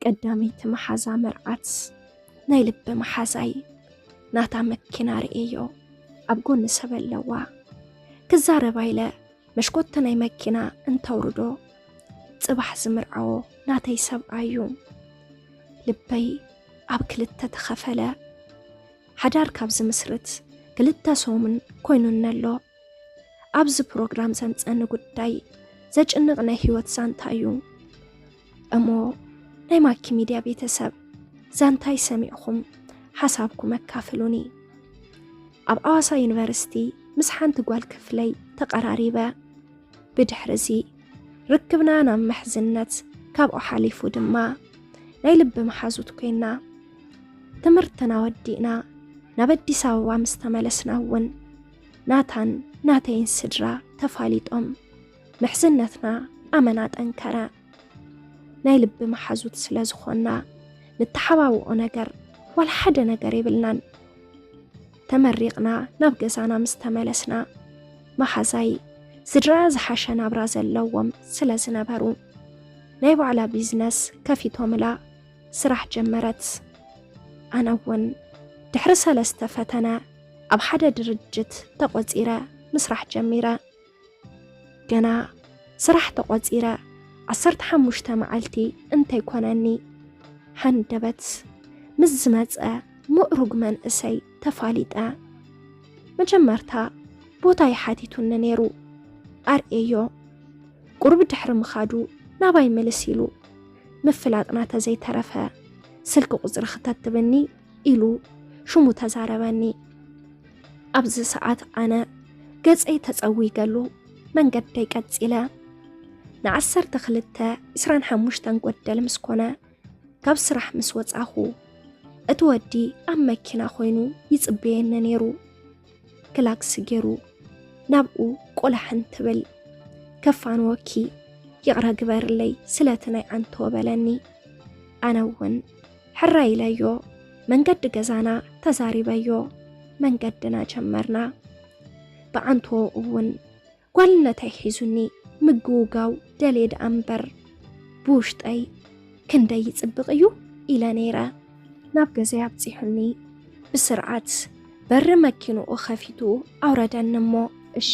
ቀዳመይቲ መሓዛ መርዓት ናይ ልቢ መሓዛይ ናታ መኪና ርእየዮ ኣብ ጎኒ ሰብ ኣለዋ። ክዛረባ ኢለ መሽኮት ናይ መኪና እንተውርዶ፣ ጽባሕ ዝምርዓዎ ናተይ ሰብኣይ እዩ። ልበይ ኣብ ክልተ ተኸፈለ። ሓዳር ካብ ዝምስርት ክልተ ሰሙን ኮይኑኒ ኣሎ። ኣብዚ ፕሮግራም ዘምጸኒ ጉዳይ ዘጭንቕ ናይ ህይወት ዛንታ እዩ። እሞ ናይ ማኪ ሚድያ ቤተሰብ ዛንታይ ሰሚዕኹም ሓሳብኩም ኣካፍሉኒ። ኣብ ኣዋሳ ዩኒቨርሲቲ ምስ ሓንቲ ጓል ክፍለይ ተቐራሪበ። ብድሕሪ እዚ ርክብና ናብ ምሕዝነት፣ ካብኡ ሓሊፉ ድማ ናይ ልቢ መሓዙት ኮይና። ትምህርትና ወዲእና ናብ ኣዲስ ኣበባ ምስ ተመለስና እውን ናታን ናተይን ስድራ ተፋሊጦም። ምሕዝነትና ኣመና ጠንከረ። ናይ ልቢ መሓዙት ስለ ዝኾንና ንተሓባብኦ ነገር ዋላ ሓደ ነገር የብልናን። ተመሪቕና ናብ ገዛና ምስ ተመለስና፣ መሓዛይ ስድራ ዝሓሸ ናብራ ዘለዎም ስለ ዝነበሩ፣ ናይ ባዕላ ቢዝነስ ከፊቶምላ ስራሕ ጀመረት። ኣነ እውን ድሕሪ ሰለስተ ፈተነ ኣብ ሓደ ድርጅት ተቖጺረ ምስራሕ ጀሚረ። ገና ስራሕ ተቖጺረ ዓሰርተ ሓሙሽተ መዓልቲ እንተይኮነኒ፣ ሃንደበት ምስ ዝመጸ ምእሩግ መንእሰይ ተፋሊጠ። መጀመርታ ቦታ ይሓቲቱኒ ነይሩ። ኣርእየዮ። ቁሩብ ድሕሪ ምኻዱ ናባይ ምልስ ኢሉ፣ ምፍላጥና ተዘይተረፈ ስልኪ ቁጽሪ ክተትብኒ ኢሉ ሽሙ ተዛረበኒ። ኣብዚ ሰዓት ኣነ ገጸይ ተጸዊገሉ መንገደይ ቀጺለ። ንዓሰርተ ክልተ ዕስራን ሓሙሽተን ጎደል ምስ ኮነ ካብ ስራሕ ምስ ወጻኹ፣ እቲ ወዲ ኣብ መኪና ኮይኑ ይጽበየኒ ነይሩ። ክላክስ ገይሩ ናብኡ ቆላሕ እንትብል፣ "ከፋንወኪ፣ ይቕረ ግበርለይ ስለቲ ናይ ዓንቶ" በለኒ። ኣነ እውን ሕራይ ኢለዮ፣ መንገዲ ገዛና ተዛሪበዮ፣ መንገድና ጀመርና። ብዓንቶ እውን ጓልነተይ ሒዙኒ፣ ምግውጋው ደልየ ደኣ እምበር፣ ብውሽጠይ ክንደይ ይጽብቕ እዩ ኢለ ነይረ። ናብ ገዛይ ኣብጺሑኒ፣ ብስርዓት በሪ መኪንኡ ከፊቱ ኣውረደኒ እሞ፣ "እሺ፣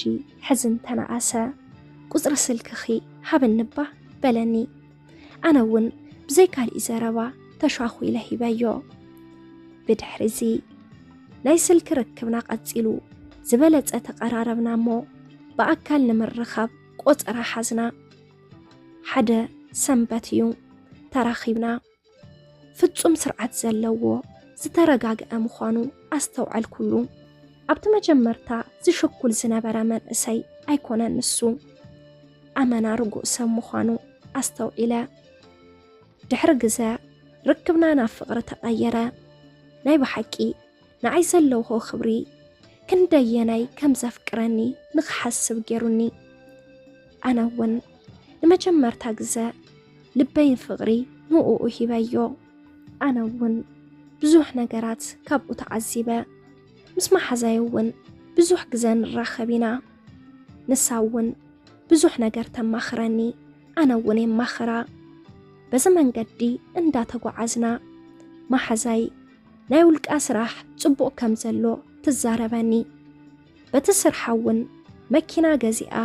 ሕዚ እንተነኣሰ ቁጽሪ ስልክኺ ሃብኒ እባ" በለኒ። ኣነ እውን ብዘይ ካሊእ ዘረባ ተሻኹ ኢለ ሂበዮ። ብድሕሪ እዚ ናይ ስልኪ ርክብና ቀጺሉ፣ ዝበለጸ ተቐራረብና እሞ ብኣካል ንምርኻብ ቆጸራ ሓዝና። ሓደ ሰንበት እዩ ተራኺብና። ፍጹም ስርዓት ዘለዎ፣ ዝተረጋግአ ምዃኑ ኣስተውዓልኩሉ። ኣብቲ መጀመርታ ዝሽኩል ዝነበረ መንእሰይ ኣይኮነን ንሱ። ኣመና ርጉእ ሰብ ምዃኑ ኣስተውዒለ። ድሕሪ ግዘ ርክብና ናብ ፍቕሪ ተቐየረ። ናይ ብሓቂ ንዓይ ዘለዎ ክብሪ፣ ክንደየናይ ከም ዘፍቅረኒ ንኽሓስብ ገይሩኒ። ኣነ እውን ንመጀመርታ ግዘ ልበይን ፍቕሪ ንእኡ ሂበዮ። ኣነ እውን ብዙሕ ነገራት ካብኡ ተዓዚበ። ምስ መሓዛይ እውን ብዙሕ ግዘ ንራኸብ ኢና። ንሳ እውን ብዙሕ ነገር ተማኽረኒ፣ ኣነ እውን የማኽራ። በዚ መንገዲ እንዳተጓዓዝና፣ መሓዛይ ናይ ውልቃ ስራሕ ጽቡቕ ከም ዘሎ ትዛረበኒ። በቲ ስርሓ እውን መኪና ገዚኣ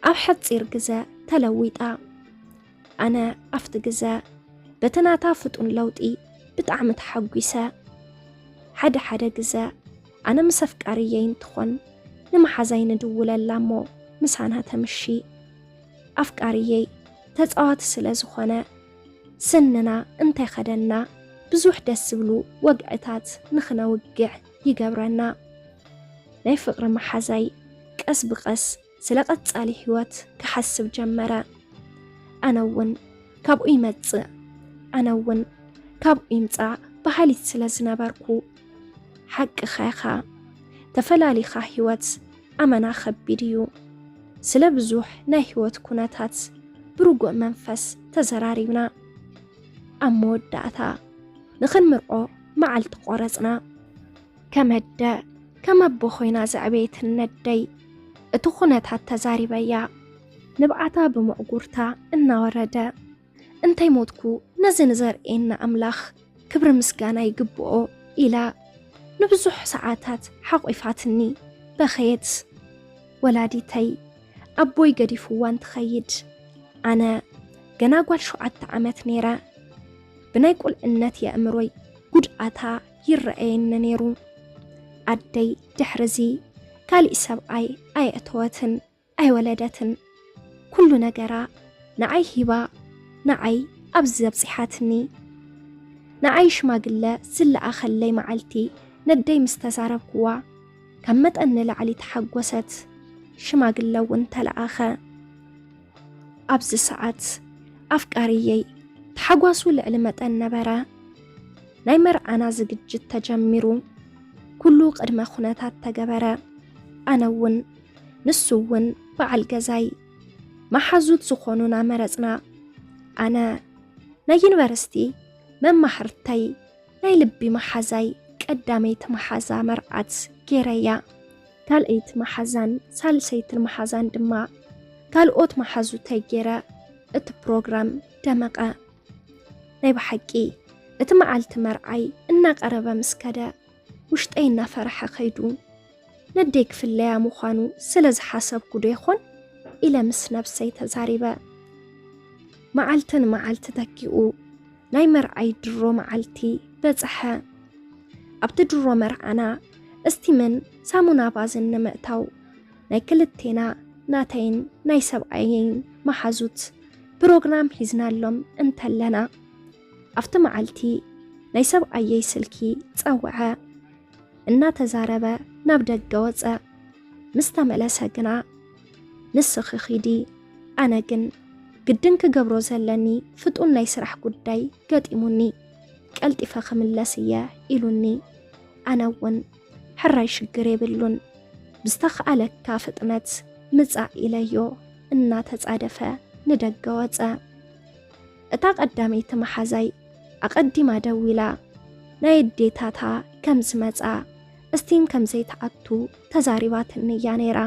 ኣብ ሓጺር ግዘ ተለዊጣ። ኣነ ኣብቲ ግዘ በቲ ናታ ፍጡን ለውጢ ብጣዕሚ ተሓጒሰ። ሓደ ሓደ ግዘ ኣነ ምስ ኣፍቃርየይ እንትኾን ንመሓዛይ ንድውለላ እሞ ምሳና ተምሺ። ኣፍቃርየይ ተጻዋቲ ስለ ዝኾነ ስንና እንተይኸደና ብዙሕ ደስ ዝብሉ ወግዕታት ንኽነውግዕ ይገብረና። ናይ ፍቕሪ መሓዛይ ቀስ ብቐስ ስለ ቀጻሊ ህይወት ክሓስብ ጀመረ። ኣነ እውን ካብኡ ይመጽእ፣ ኣነ እውን ካብኡ ይምጻእ በሃሊት ስለ ዝነበርኩ፣ ሓቅኻ ኢኻ፣ ተፈላሊኻ ህይወት ኣመና ከቢድ እዩ። ስለ ብዙሕ ናይ ህይወት ኩነታት ብርጉእ መንፈስ ተዘራሪብና። ኣብ መወዳእታ ንኽንምርዖ መዓልቲ ቆረጽና። ከም ኣደ፣ ከም ኣቦ ኮይና ዘዕበየትኒ ኣደይ፣ እቲ ኩነታት ተዛሪበያ። ንብዓታ ብምዕጉርታ እናወረደ፣ እንተይ ሞትኩ ነዚ ንዘርእየና ኣምላኽ ክብሪ ምስጋና ይግብኦ ኢላ ንብዙሕ ሰዓታት ሓቒፋትኒ በኸየት። ወላዲተይ ኣቦይ ገዲፍዋ እንትኸይድ ኣነ ገና ጓል ሸውዓተ ዓመት ነይረ። ብናይ ቁልዕነት የእምሮይ ጉድኣታ ይረኣየኒ ነይሩ። ኣደይ ድሕርዚ ካሊእ ሰብኣይ ኣየእተወትን ኣይወለደትን። ኩሉ ነገራ ንዓይ ሂባ ንዓይ ኣብዚ ዘብጺሓትኒ። ንዓይ ሽማግለ ዝለኣኸለይ መዓልቲ ነደይ ምስ ተዛረብክዋ ካብ መጠን ንላዕሊ ተሓጎሰት። ሽማግለ እውን ተለኣኸ። ኣብዚ ሰዓት ኣፍቃሪየይ ተሓጓሱ ልዕሊ መጠን ነበረ። ናይ መርዓና ዝግጅት ተጀሚሩ። ኩሉ ቅድመ ኩነታት ተገበረ። ኣነ እውን ንሱ እውን በዓል ገዛይ መሓዙት ዝኾኑና መረጽና። ኣነ ናይ ዩኒቨርሲቲ መማህርተይ ናይ ልቢ መሓዛይ ቀዳመይቲ መሓዛ መርዓት ገይረያ። ካልኣይቲ መሓዛን ሳልሰይትን መሓዛን ድማ ካልኦት መሓዙተይ ገይረ እቲ ፕሮግራም ደመቐ። ናይ ብሓቂ እቲ መዓልቲ መርዓይ እናቐረበ ምስ ከደ ውሽጠይ እናፈርሐ ከይዱ። ነደይ ክፍለያ ምዃኑ ስለ ዝሓሰብኩ ዶ ይኾን ኢለ ምስ ነብሰይ ተዛሪበ። መዓልቲ ንመዓልቲ ተኪኡ ናይ መርዓይ ድሮ መዓልቲ በጽሐ። ኣብቲ ድሮ መርዓና እስቲምን ሳሙና ባዝን ንምእታው ናይ ክልቴና ናተይን ናይ ሰብኣየይን መሓዙት ፕሮግራም ሒዝናሎም እንተለና ኣብቲ መዓልቲ ናይ ሰብኣየይ ስልኪ ጸውዐ። እናተዛረበ ናብ ደገ ወጸ። ምስ ተመለሰ ግና ንስኺ ኺዲ፣ ኣነ ግን ግድን ክገብሮ ዘለኒ ፍጡን ናይ ስራሕ ጉዳይ ገጢሙኒ፣ ቀልጢፈ ክምለስ እየ ኢሉኒ። ኣነ እውን ሕራይ ሽግር የብሉን፣ ብዝተኽኣለካ ፍጥነት ምጻእ ኢለዮ እናተጻደፈ ንደገ ወጸ። እታ ቀዳመይቲ መሓዛይ ኣቐዲማ ደዊላ ናይ ኣዴታታ ከም ዝመጻ እስቲም ከም ዘይትኣቱ ተዛሪባትኒ እያ ነይራ።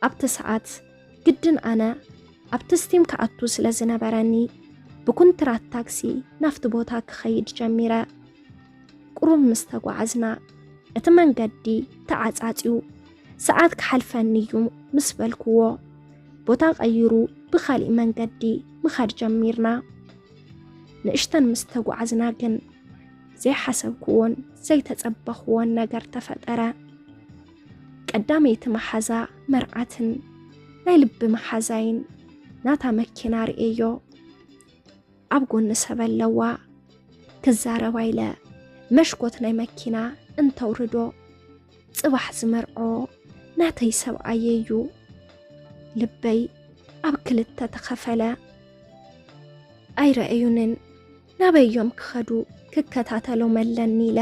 ኣብቲ ሰዓት ግድን ኣነ ኣብቲ ስቲም ክኣቱ ስለ ዝነበረኒ ብኩንትራት ታክሲ ናብቲ ቦታ ክኸይድ ጀሚረ። ቁሩብ ምስ ተጓዓዝና እቲ መንገዲ ተዓጻጺዩ ሰዓት ክሓልፈኒ እዩ ምስ በልክዎ ቦታ ቀይሩ ብኻሊእ መንገዲ ምኻድ ጀሚርና። ንእሽተን ምስ ተጓዓዝና ግን ዘይሓሰብክዎን ዘይተጸበኽዎን ነገር ተፈጠረ። ቀዳመይቲ መሓዛ መርዓትን ናይ ልቢ መሓዛይን ናታ መኪና ርእየዮ። ኣብ ጎኒ ሰብ ኣለዋ ክዛረባ ኢለ መሽኮት ናይ መኪና እንተውርዶ ጽባሕ ዝመርዖ ናተይ ሰብኣየ እዩ። ልበይ ኣብ ክልተ ተኸፈለ። ኣይረኣዩንን ናበይ እዮም ክኸዱ ክከታተሎም ኣለኒ ኢለ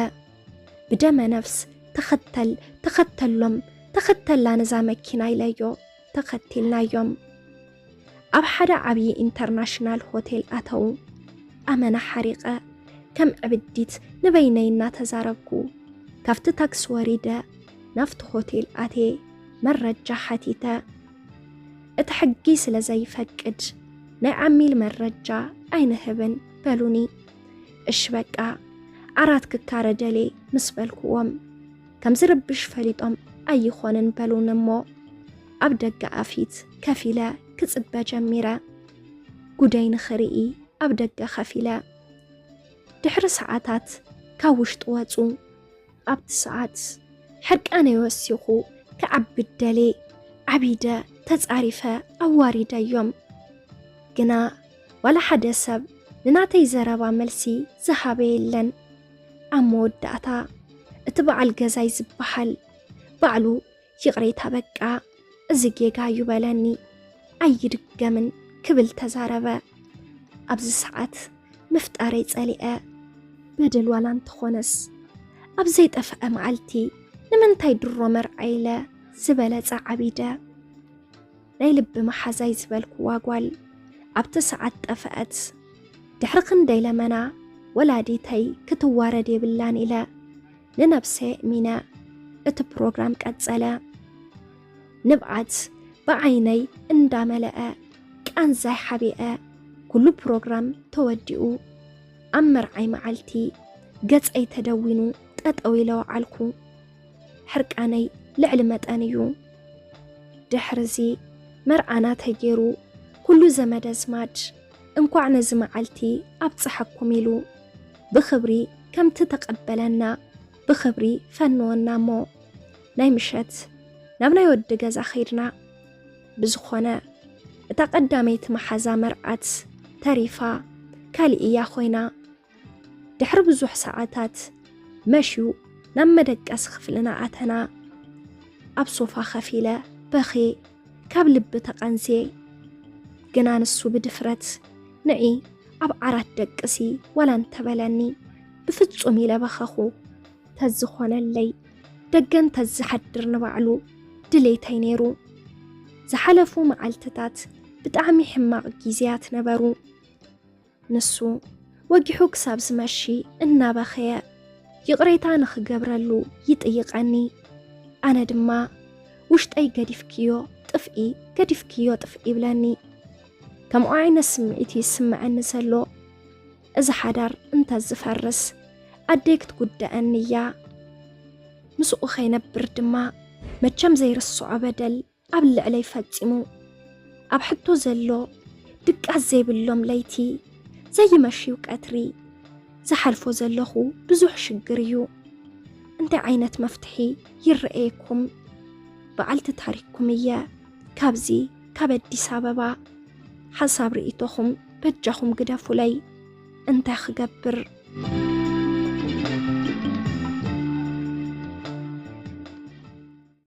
ብደመ ነፍስ ተኸተል ተኸተሎም ተኸተላ ነዛ መኪና ኢለዮ ተኸቲልናዮም። ኣብ ሓደ ዓብዪ ኢንተርናሽናል ሆቴል ኣተው። ኣመና ሓሪቐ ከም ዕብዲት ንበይነይ እናተዛረብኩ ካብቲ ታክሲ ወሪደ ናብቲ ሆቴል ኣትየ መረጃ ሓቲተ። እቲ ሕጊ ስለ ዘይፈቅድ ናይ ዓሚል መረጃ ኣይንህብን በሉኒ። እሺ በቃ ዓራት ክካረ ደልየ ምስ በልክዎም ከም ዝርብሽ ፈሊጦም ኣይኾንን በሉኒ እሞ ኣብ ደገ ኣፊት ከፊለ ክጽበ ጀሚረ። ጉደይ ንኽርኢ ኣብ ደገ ከፊለ። ድሕሪ ሰዓታት ካብ ውሽጢ ወጹ። ኣብቲ ሰዓት ሕርቃነይ ወሲኹ ክዓቢ ደልየ ዓቢደ ተጻሪፈ ኣዋሪደዮም። ግና ዋላ ሓደ ሰብ ንናተይ ዘረባ መልሲ ዝሃበ የለን። ኣብ መወዳእታ እቲ በዓል ገዛይ ዝበሃል ባዕሉ ይቕሬታ በቃ እዚ ጌጋ እዩ በለኒ። ኣይድገምን ክብል ተዛረበ። ኣብዚ ሰዓት ምፍጣረይ ጸሊአ። በደል ዋላ እንተኾነስ ኣብ ዘይጠፍአ መዓልቲ ንምንታይ ድሮ መርዓ ኢለ ዝበለጸ ዓቢደ። ናይ ልቢ መሓዛይ ዝበልክዋ ጓል ኣብቲ ሰዓት ጠፍአት። ድሕሪ ክንደይ ለመና ወላዲተይ ክትዋረድ የብላን ኢለ ንነብሰይ ኣእሚነ እቲ ፕሮግራም ቀጸለ። ንብዓት ብዓይነይ እንዳመለአ ቃንዛይ ሓቢአ ኩሉ ፕሮግራም ተወዲኡ፣ ኣብ መርዓይ መዓልቲ ገጸይ ተደዊኑ ጠጠው ኢለ ወዓልኩ። ሕርቃነይ ልዕሊ መጠን እዩ። ድሕርዚ መርዓና ተጌሩ፣ ኩሉ ዘመድ ኣዝማድ እንኳዕ ነዚ መዓልቲ ኣብጽሓኩም ኢሉ ብኽብሪ ከምቲ ተቐበለና ብኽብሪ ፈነወና እሞ ናይ ምሸት ናብ ናይ ወዲ ገዛ ኸይድና። ብዝኾነ እታ ቀዳመይቲ መሓዛ መርዓት ተሪፋ ካልእ እያ ኮይና። ድሕሪ ብዙሕ ሰዓታት መሽዩ ናብ መደቀሲ ክፍልና ኣተና። ኣብ ሶፋ ከፊለ በኽየ፣ ካብ ልቢ ተቐንዝየ። ግና ንሱ ብድፍረት ንዒ ኣብ ዓራት ደቅሲ ዋላ እንተበለኒ ብፍጹም ኢለ በኸኹ። ተዝኾነለይ ደገ እንተዝሓድር ንባዕሉ ድሌተይ ነይሩ። ዝሓለፉ መዓልትታት ብጣዕሚ ሕማቕ ግዜያት ነበሩ። ንሱ ወጊሑ ክሳብ ዝመሺ እናበኸየ ይቕሬታ ንኽገብረሉ ይጥይቐኒ። ኣነ ድማ ውሽጠይ ገዲፍክዮ ጥፍኢ፣ ገዲፍክዮ ጥፍኢ ይብለኒ። ከምኡ ዓይነት ስምዒት ይስምዐኒ ዘሎ። እዚ ሓዳር እንተዝፈርስ ኣደይ ክትጉድኣኒ እያ። ምስኡ ከይነብር ድማ መቸም ዘይርስዖ በደል ኣብ ልዕለይ ፈጺሙ። ኣብ ሕቶ ዘሎ ድቃስ ዘይብሎም ለይቲ፣ ዘይመሽዩ ቀትሪ፣ ዝሓልፎ ዘለኹ ብዙሕ ሽግር እዩ። እንታይ ዓይነት መፍትሒ ይረኣየኩም? በዓልቲ ታሪክኩም እየ። ካብዚ ካብ ኣዲስ ኣበባ። ሓሳብ ርእይቶኹም በጃኹም ግደፉለይ። እንታይ ክገብር?